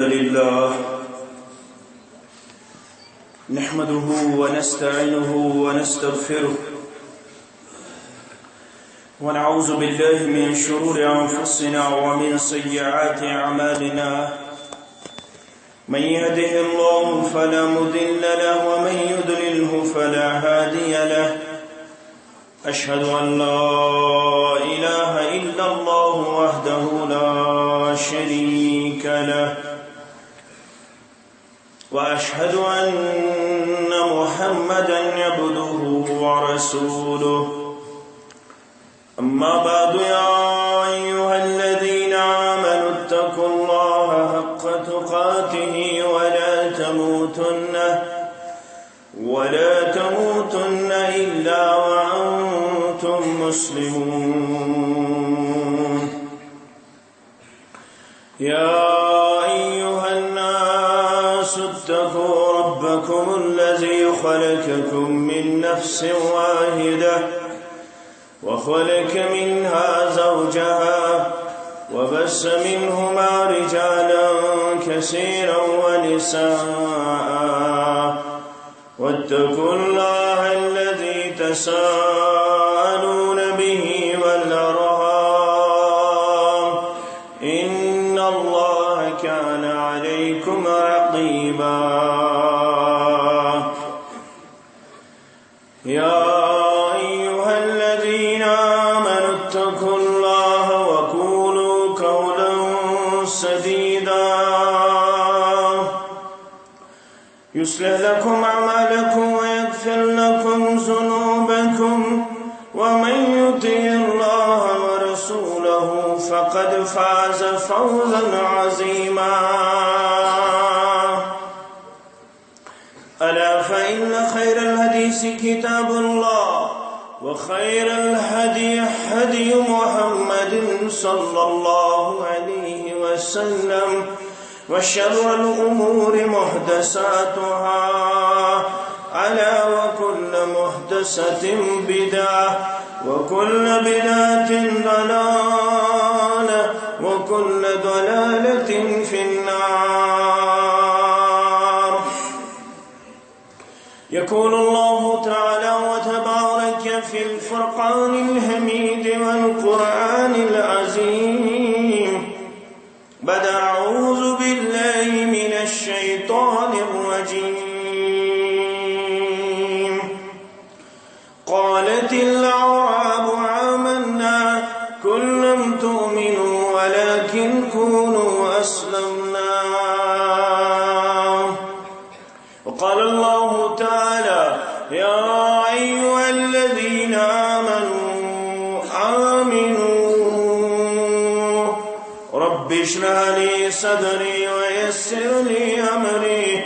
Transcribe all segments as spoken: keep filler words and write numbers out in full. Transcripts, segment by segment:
لله، نحمده ونستعينه ونستغفره، ونعوذ بالله من شرور أنفسنا ومن سيئات أعمالنا. من يهده الله فلا مضل له، ومن يضلله فلا هادي له. أشهد أن لا إله إلا الله وحده لا شريك له، وأشهد أن محمدا عبده ورسوله. أما بعد، يا أيها الذين آمنوا اتقوا الله حق تقاته ولا تموتن، ولا تموتن إلا وأنتم مسلمون. يا أيها الناس اتقوا ربكم الذي خلقكم من نفس واحدة، وخلق منها زوجها، وبث منهما رجالا كثيرا ونساء، واتقوا الله الذي تساءلون به والأرحام، إن الله كان عليكم رقيبا. يا أيها الذين آمنوا اتقوا الله وقولوا قولا سديدا، يصلح لكم أعمالكم ويغفر لكم ذنوبكم، ومن يطع الله ورسوله فقد فاز فوزا عظيما. ألا فإن خير الحديث كتاب الله، وخير الهدي هدي محمد صلى الله عليه وسلم، وشر الأمور محدثاتها، ألا وكل محدثة بدعة، وكل بدعة ضلالة، وكل ضلالة في النار. يقول الله تعالى وتبارك في الفرقان الحميد والقرآن العظيم بعد أعوذ بالله من الشيطان الرجيم. قالت الأعراب آمنا، قل لم تؤمنوا ولكن قولوا أسلمنا. وقال الله تعالى: يا أيها الذين آمنوا آمنوا. رب اشرح لي صدري ويسر لي أمري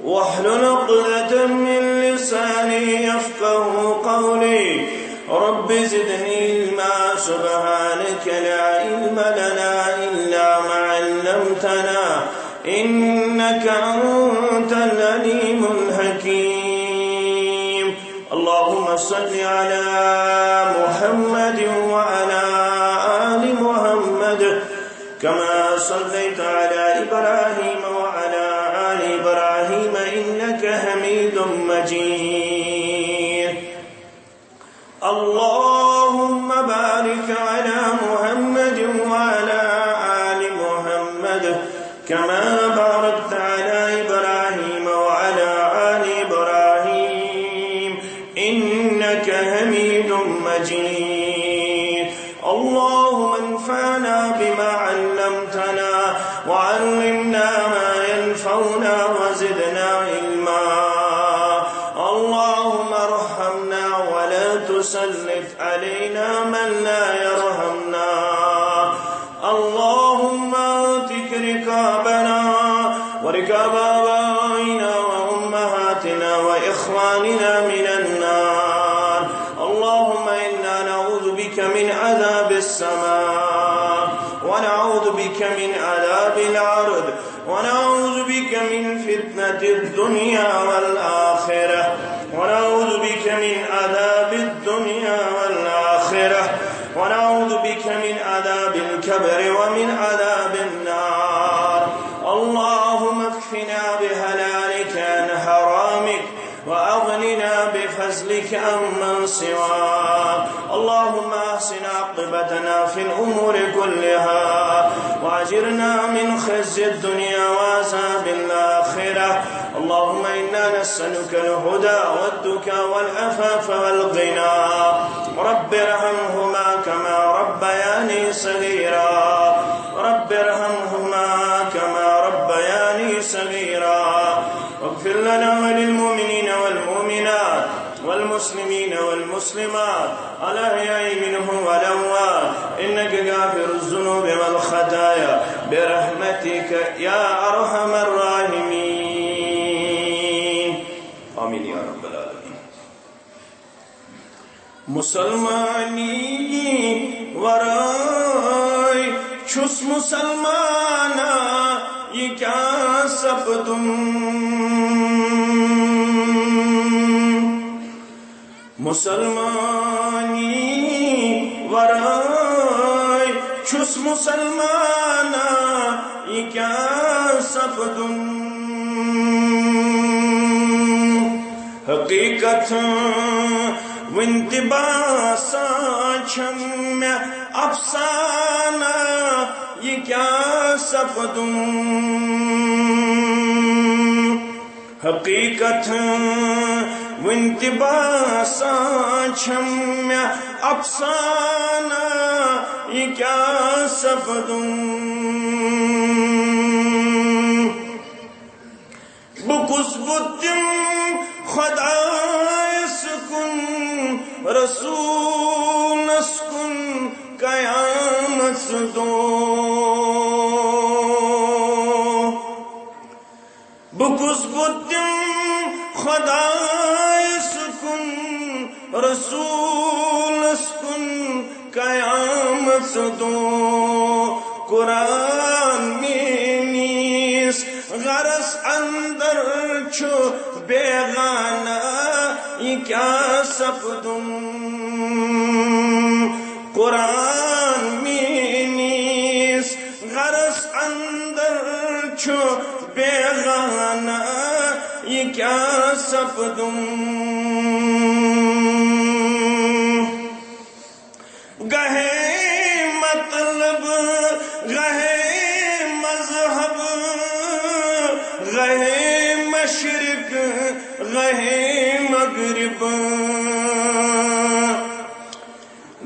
واحلل عقدة من لساني يفقه قولي. رب زدني علما. سبحانك لا علم لنا إلا ما علمتنا إنك أنت العليم الحكيم. اللهم صل على محمد وعلى آل محمد كما صليت على إبراهيم وعلى آل إبراهيم إنك حميد مجيد. اللهم بارك على محمد وعلى آل محمد كما باركت على إبراهيم وعلى آل إبراهيم إنك حميد مجيد. اللهم انفعنا بما علمتنا وعلمنا ما ينفعنا وزدنا علما. اللهم ارحمنا ولا تسلط علينا من لا يرحمنا. اللهم اعتق رقابنا ورقاب آبائنا وأمهاتنا وإخواننا من النار. اللهم إنا نعوذ بك من عذاب السماء، ونعوذ بك من عذاب الأرض، ونعوذ بك من فتنة الدنيا والآخرة، ونعوذ بك من عذاب الدنيا والآخرة، ونعوذ بك من عذاب القبر ومن عذاب النار. اللهم فضلك عمن سواك. اللهم أحسن عاقبتنا في الأمور كلها، وأجرنا من خزي الدنيا وعذاب الآخرة. اللهم إنا نسألك الهدى والتقى والعفاف والغنى. رب ارحمهما كما ربياني صغيرا. رب ارحمهما كما ربياني صغيرا. واغفر لنا وللمؤمنين والمؤمنات والمسلمين والمسلمات الأحياء منهم والأموات، إنك غافر الذنوب والخطايا، برحمتك يا أرحم الراحمين. آمين يا رب العالمين. مسلمانی ورٲے چھُس مسلمانا، یہِ کیٛاہ سپدُم؟ مسلمانی ورٲے چھُس مسلمانا، یہِ کیٛاہ سپدُم؟ حقیقت وُنہِ تہِ باسان چھم مےٚ افسانہ، یہِ کیٛاہ سپدُم؟ حقیقت وُنہِ تہِ باسان چھم مےٚ افسانہ، یہِ کیٛاہ سپدُم؟ بہٕ کُس بُتھ دِمہٕ خۄدایس کُن، رسوٗلس کُن قیامت دۄہ؟ بہٕ کُس بُتھ دِمہٕ خۄدایس کُن، رسوٗلس کُن قیامت دۄہ؟ قرآن میٛٲنِس گرس اندر چھُ بیگانہ، یہِ کیٛاہ سپدُم؟ قرآن میٛٲنِس گرس اندر چھُ بیگانہ، یہِ کیٛاہ سپدُم؟ گہے مطلب، گہے مذہب، گہے مشرق، گہے مغرب۔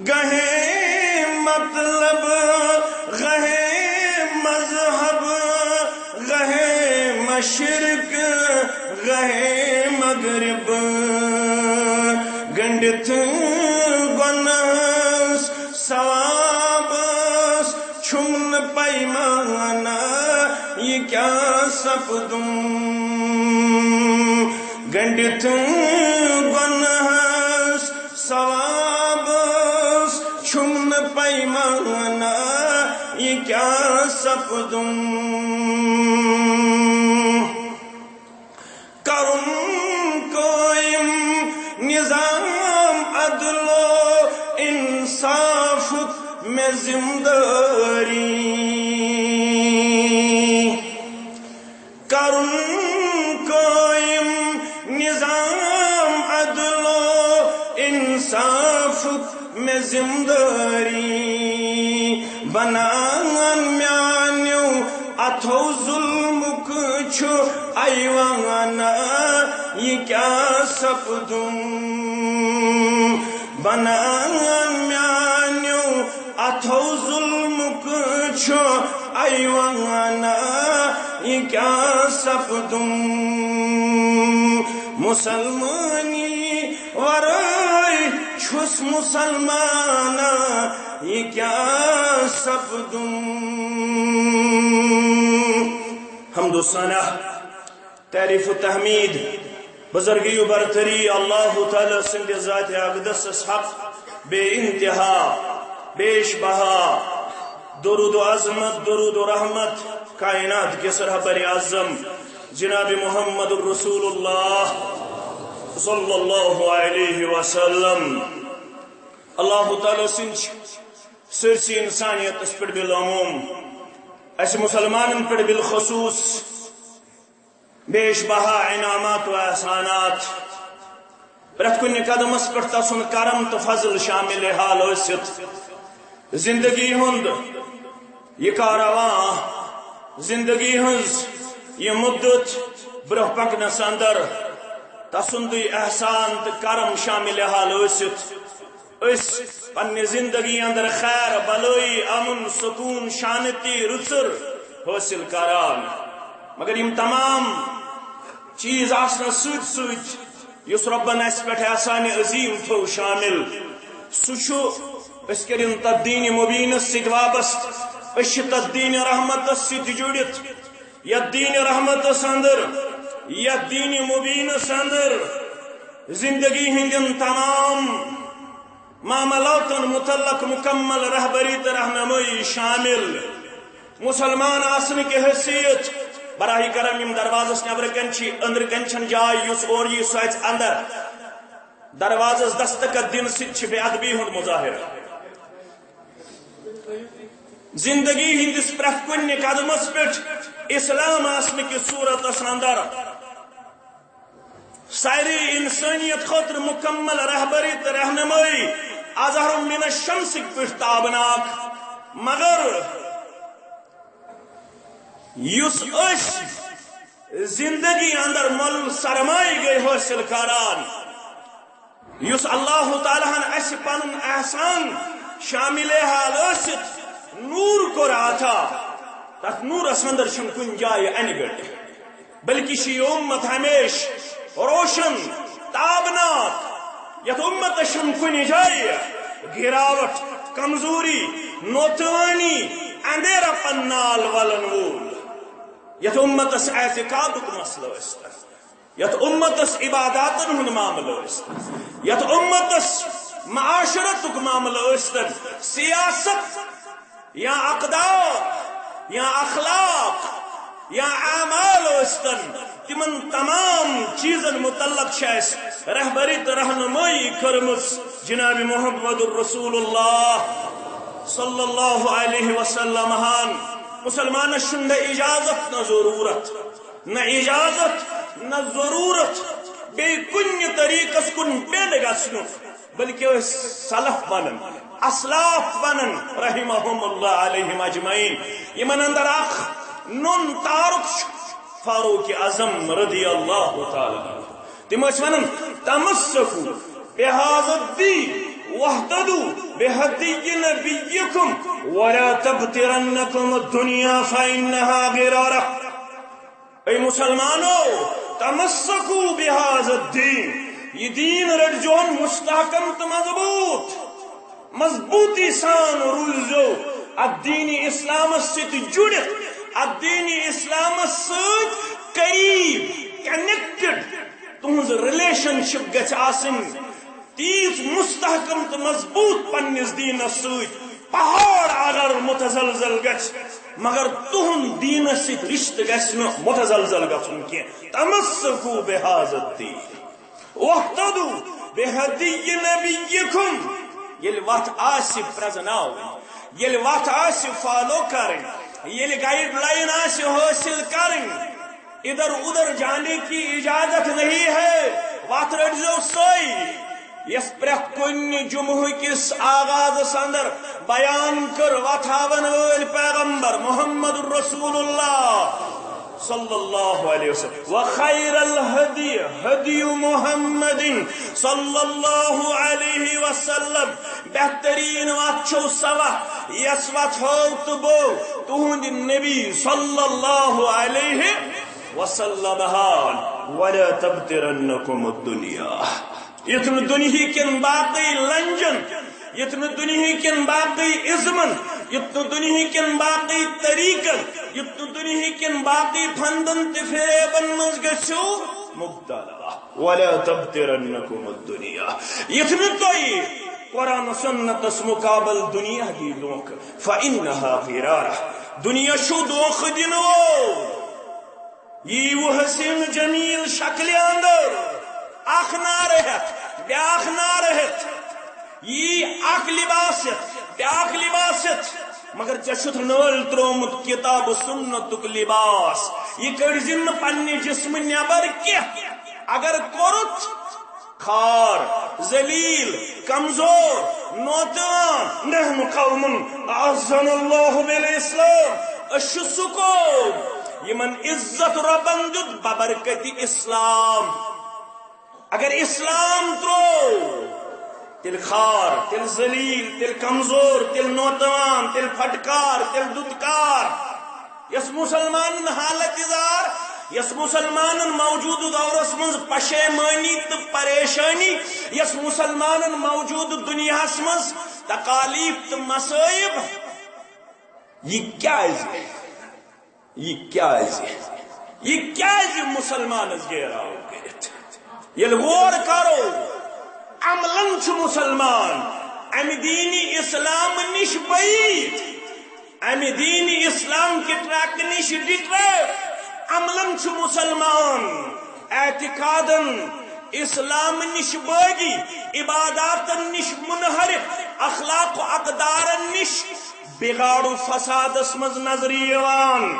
گہے مطلب، گہے مذہب، گہے مشرق، گہے مغرب۔ گنڈتھ گۄنہس ثوابس چھُم نہٕ پیمانہ، یہِ کیٛاہ سپدُم؟ گنڈتھ گۄنہس ثوابس چھُم نہٕ پیمانہ، یہِ کیٛاہ سپدُم؟ کرُن قٲیِم نظام عدل و انصافُک مےٚ ذمہٕ دٲری۔ کرُن قٲیِم نظام عدل و انصافُک مےٚ ذمہٕ دٲری۔ بنان میٛانیو اتھو ظلمُک چھُ ایوانہ، یہِ کیٛاہ سپدُم؟ بنان میٛانیو اتھو ظلمُک چھُ ایوانہ، یہِ کیٛاہ سپدُم؟ مسلمٲنی ورٲے چھُس مسلمانہ، یہِ کیٛاہ سپدُم؟ حمد و ثنا، تعریف و تحمید، بزرگی و برتری اللہ تعالیٰ سٕنٛدِ ذاتِ اقدسس حق بے انتہا، بیش بہا۔ درود و عظمت، درود و رحمت کائنات کِس رہبر اعظم جناب محمد رسول اللہ صلی اللہ علیہ وسلم۔ اللہ تعالیٰ سٕنٛدِ سٲرسٕے انسانیتس پٮ۪ٹھ بالعموم، اسہِ مسلمانن پٮ۪ٹھ بالخصوص بیش بہا انعامات و احسانات۔ پرٛٮ۪تھ کُنہِ قدمس پٮ۪ٹھ تسُنٛد کرم تہٕ فضل شامل حال ٲسِتھ۔ زندگی ہُنٛد یہِ کاروان، زندگی ہٕنٛز یہِ مدت برٛونٛہہ پکنس اندر تسُنٛدُے احسان تہٕ کرم شامل حال ٲسِتھ، أسۍ پننہِ زندگی اندر خیر، بلٲیی، امن، سکون، شانتی، رٕژر حٲصِل کران۔ مگر یِم تمام چیٖز آسنس سۭتۍ سۭتۍ یُس رۄبن اسہِ پٮ۪ٹھ احسانِ عظیٖم تھوٚو شامل، سُہ چھُ، أسۍ کٔرِن تتھ دیٖنِ مُبیٖنس سۭتۍ وابستہٕ، أسۍ چھِ تتھ دیٖنِ رحمتس سۭتۍ جُڑِتھ۔ یتھ دیٖنِ رحمتس اندر، یتھ دیٖنِ مُبیٖنس اندر زندگی ہٕنٛدٮ۪ن تمام معاملاتن متعلق مکمل رہبری تہٕ رہنمٲیی شامل۔ مسلمان آسنہٕ کہِ حیثیت، براہ کرم یِم دروازس نیبرٕ کنہِ چھِ، أنٛدرٕ کنہِ چھنہٕ جاے، یُس اورٕ یی سُہ اژِ اندر۔ دروازس دستخط دِنہٕ سۭتۍ چھِ بے ادبی ہُنٛد مظاہرٕ۔ زندگی ہٕنٛدِس پرٛٮ۪تھ کُنہِ قدمس پٮ۪ٹھ اسلام آسنہٕ کِس صورتس اندر سارے انسانیت خٲطرٕ مکمل رہبری تہٕ رہنمٲیی، اظہر من الشمسٕکۍ پٲٹھۍ تابناک۔ مگر یُس أسۍ زندگی اندر مۄلُل سرمایہِ گٔے حٲصِل کران، یُس اللہ تعالیٰ ہن اسہِ پنُن احسان شامل حال ٲسِتھ نور کوٚر عطا، تتھ نورس اندر چھُنہٕ کُنہِ جایہِ انہِ گٔٹۍ، بلکہِ چھُ یہِ اُمت ہمیشہٕ روشن، تابناک، یتھ اُمتس چھُنہٕ کُنہِ جایہِ گراوٹ، کمزوری، نوتوانی، اندھیرا پنال ولن وول، یتھ اُمتس اعتقادُک مسلہٕ ٲسۍتن، یتھ اُمتس عباداتن ہُنٛد معاملہٕ ٲسۍتن، یتھ اُمتس معاشرتُک معاملہٕ ٲسۍتن، سیاست یا اقدار یا اخلاق یا اعمال ٲسۍتن، تِمن تمام چیٖزن متعلق چھِ اسہِ رہبری تہٕ رہنمٲیی کٔرمٕژ جناب محمد رسول اللہ صلی اللہ علیہ وسلم ہن۔ مسلمانس چھُنہٕ نہ اجازت نہ ضرورت، نہ اجازت نہ ضرورت بیٚیہِ کُنہِ طریٖقس کُن bend گژھنُک، بلکہِ ٲسۍ سلف ونان، اسلاف ونان، رحمہم اللہ علیہم اجمعین، یِمن اندر اکھ نوٚن تعارُف چھُ، فاروق اعظم رضی اللہ تعالیٰ عنہ۔ تِم ٲسۍ ونان، "تمسکوا بہذا الدین واہتدوا بہدی نبیکم ولا تبترنکم الدنیا فانہا غرارہ۔" اے مسلمانو، تمسکوا بہذا الدین، یہِ دیٖن رٔٹزیون مستحکم تہٕ مضبوط۔ مضبوٗطی سان روٗزیو اتھ دیٖنِ اسلامس سۭتۍ جُڑِتھ، اتھ دیٖنِ اسلامس سۭتۍ قریب، connected۔ تُہنٛز relationship گژھِ آسٕنۍ تیٖژ مستحکم تہٕ مضبوٗط پننِس دیٖنس سۭتۍ۔ پہاڑ اگر متزلزل گژھِ، مگر تُہُنٛد دیٖنس سۭتۍ رشتہٕ گژھِ نہٕ متزلزل گژھُن کینٛہہ۔ تمسکوا بہذا الدین واہتدوا بہدی نبیکم۔ ییٚلہِ وتھ آسہِ پرزناوٕنۍ، ییٚلہِ وتھ آسہِ follow کرٕنۍ، ییٚلہِ guideline آسہِ حٲصِل کرٕنۍ، ادھر ادھر جانے کی اجازت نہیں ہے۔ وتھ رٔٹزیو سۄے، یۄس پرٛٮ۪تھ کُنہِ جمعہ کِس آغازس اندر بیان کٔر وتھاون وٲلۍ پیغمبر محمد رسول اللہ صلی اللہ علیہ وسلم۔ وخیر الہدی ہدی محمد صلی اللہ علیہ وسلم۔ بہترین وتھ چھو سۄ وتھ، یۄس وتھ ہٲو تہٕ بٲو تُہنٛدِ نبی صلی اللہ علیہ وسلم ہن۔ ولا تبترنکم الدنیا۔ یُتھ نہٕ دُنیہٕکٮ۪ن باقٕے لنجن، یُتھ نہٕ دُنیہٕکٮ۪ن باقٕے ازمن، یُتھ نہٕ دُنیہٕکٮ۪ن باقٕے طریقن، یُتھ نہٕ دُنیہٕکٮ۪ن باقٕے پھندن تہٕ فریبن منٛز گژھِو مبتلا۔ ولا تبترنکم الدنیا۔ یُتھ نہٕ تۄہہِ قرآن و سنتس مقابل دُنیا دی دھوکہٕ۔ فانہا غرارہ۔ دُنیا چھُ دھوکہٕ دِنہٕ وول۔ یی و حسین جمیل شکلہِ اندر، اکھ نعرٕ ہٮ۪تھ، بیاکھ نعرٕ ہٮ۪تھ، یی اکھ لباس ہٮ۪تھ، بیاکھ لباس ہٮ۪تھ، مگر ژےٚ چھُتھ نٲلۍ ترٛوومُت کتاب و سنتُک لباس۔ یہِ کٔڑزِ نہٕ پننہِ جسمہٕ نٮ۪بر کینٛہہ۔ اگر کوٚرُتھ، خار، ذلیل، کمزور، نوتان، نحن قوم اعزنا اللہ بالاسلام، أسۍ چھِ سُہ قوم یِمن عزت رۄبن دیُت ببرکتِ اسلام۔ اگر اسلام ترٛوو، تیٚلہِ خار، تیٚلہِ ذلیل، تیٚلہِ کمزور، تیٚلہِ نوتان، تیٚلہِ پھٹکار، تیٚلہِ دُتکار۔ یس مسلمانن حالت زار، یس مسلمانن موجودٕ دورس منٛز پشیمٲنی تہٕ پریشٲنی، یس مسلمانن موجودٕ دُنیاہس منٛز تکالیف تہٕ مصائب، یہِ کیازِ؟ یہِ کیازِ؟ یہِ کیازِ مسلمانس گیراو کٔرِتھ؟ ییٚلہِ غور کرو، عملن چھُ مسلمان امہِ دینِ اسلام نِش بعید، امہِ دینِ اسلام کہِ ٹریک نِش ڈِٹریکٹ۔ عملن چھُ مسلمان اعتقادن اسلام نِش باغی، عباداتن نِش منحرف، اخلاق و اقدارن نِش بگاڑ و فسادس منٛز نظرِ یِوان۔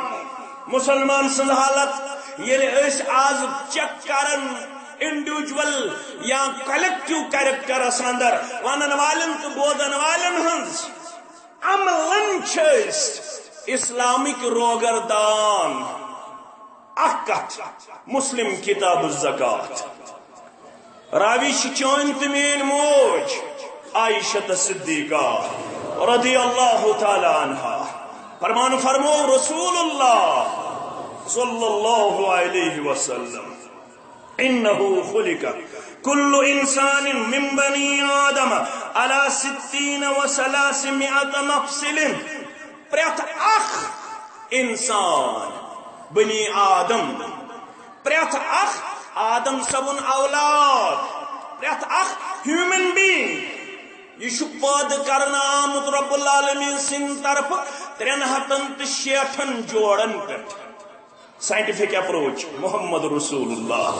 مسلمان سٕنٛز حالت ییٚلہِ أسۍ آز چیک کرن، انڈیویجول یا کلیکٹیو کریکٹرس اندر ونن والٮ۪ن تہٕ بوزن والٮ۪ن ہٕنٛز، عملن چھِ أسۍ اسلامٕکۍ روگردان۔ اکھ کتھ، مسلم کتاب الزکات، راوی چھِ چٲنۍ تہٕ میٲنۍ موج عائشہ صدیقہ رضی اللہ تعالی عنہا۔ فرمان فرمو رسول اللہ صلی اللہ علیہ وسلم، انہ خلق کل انسان من بنی آدم علی ستین و ثلاثمائة مفصل۔ پرٛٮ۪تھ اکھ انسان، بنی آدم، پرٛٮ۪تھ اکھ آدم صٲبُن اولاد، پرٛٮ۪تھ اکھ ہیومن بینگ، یہِ چھُ پٲدٕ کرنہٕ آمُت رب العالمین سٕنٛدِ طرفہٕ ترٛٮ۪ن ہتن تہٕ شیٹھن جوڑن پٮ۪ٹھ۔ سائنٹیفک اپروچ، محمد رسول اللہ۔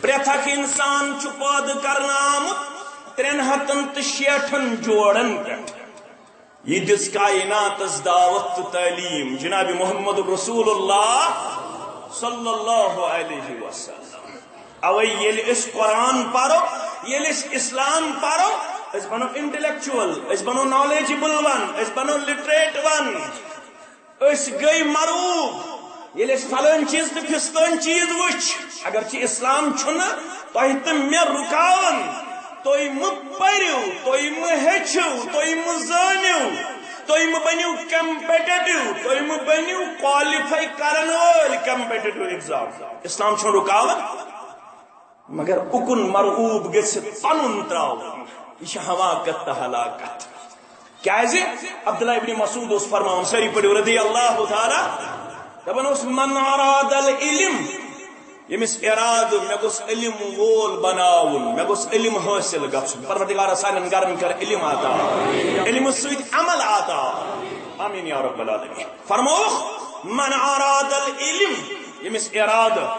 پرٛٮ۪تھ اکھ انسان چھُ پٲدٕ کرنہٕ آمُت ترٛٮ۪ن ہتن تہٕ شیٹھن جوڑن پٮ۪ٹھ۔ یہِ دِژ کائناتس دعوت تہٕ تعلیٖم جناب محمد رسول اللہ صلی اللہ علیہ وسلم۔ اوے ییٚلہِ أسۍ قرآن پرو، ییٚلہِ أسۍ اسلام پرو، أسۍ بنو انٹلیکچوئل، أسۍ بنو نالیجبل ون، أسۍ بنو لٹریٹ ون۔ أسۍ گٔے مرعوب۔ ییٚلہِ أسۍ فلٲنۍ چیٖز تہٕ فِستٲنۍ چیٖز وٕچھ، اگرچہِ اسلام چھُنہٕ تۄہہِ تہٕ مےٚ رُکاوان، تُہۍ مہٕ پٔرِو، تُہۍ مہٕ ہیٚچھِو، تُہۍ مہٕ زٲنِو، تُہۍ مہٕ بٔنِو کمپیٹیٹو، تُہۍ مہٕ بٔنِو کوالیفائی کرن وٲلۍ کمپیٹیٹو ایگزام۔ اسلام چھُنہٕ رُکاوان۔ مگر اُکُن مرعوب گٔژھِتھ پنُن ترٛاوُن، یہِ چھِ حماقت تہٕ ہلاکت۔ کیازِ؟ عبداللہ ابن مسعود اوس فرماوان، سٲری پٔرِو رضی اللہ تعالیٰ، دَپان اوس، "من اراد العلم"، ییٚمِس ارادٕ، مےٚ گوٚژھ علم وول بناوُن، مےٚ گوٚژھ علم حٲصِل گژھُن۔ پروردگارا، سانٮ۪ن گرن کر علم عطا، علمہٕ سۭتۍ عمل عطا۔ آمین یا رب العالمین۔ فرمووُکھ، "من اراد العلم"، ییٚمِس ارادٕ،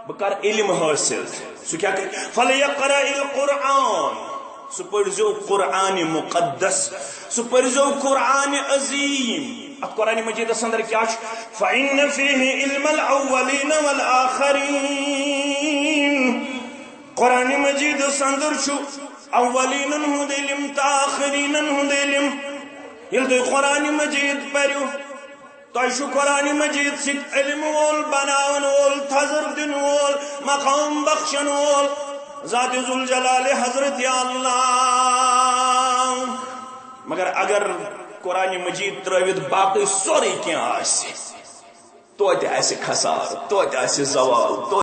بہٕ کر علم حٲصِل۔ سُہ کیٛاہ کرِ؟ "فلیقرأ القرآن"، سُہ پٔرزیو قرآن مقدس، سُہ پٔرزیو قرآن عظیم۔ اتھ قرآن مجیدس اندر کیٛاہ چھُ؟ "فإن فیہ علم الاولین والآخرین"۔ قرآن مجیدس اندر چھُ اولینن ہُنٛد علم تہٕ آخرینن ہُنٛد علم۔ ییٚلہِ تُہۍ قرآن مجید پٔرِو، تۄہہِ چھُ قرآن مجید سۭتۍ علم وول، بناون وول، تھزر دِنہٕ وول، مقام بخشن وول، ذات ذوالجلال حضرت اللہ۔ مگر اگر قرآن مجید ترٲوِتھ باقٕے سورُے کینٛہہ آسہِ، توتہِ آسہِ خسارٕ، توتہِ آسہِ زوال، توتہِ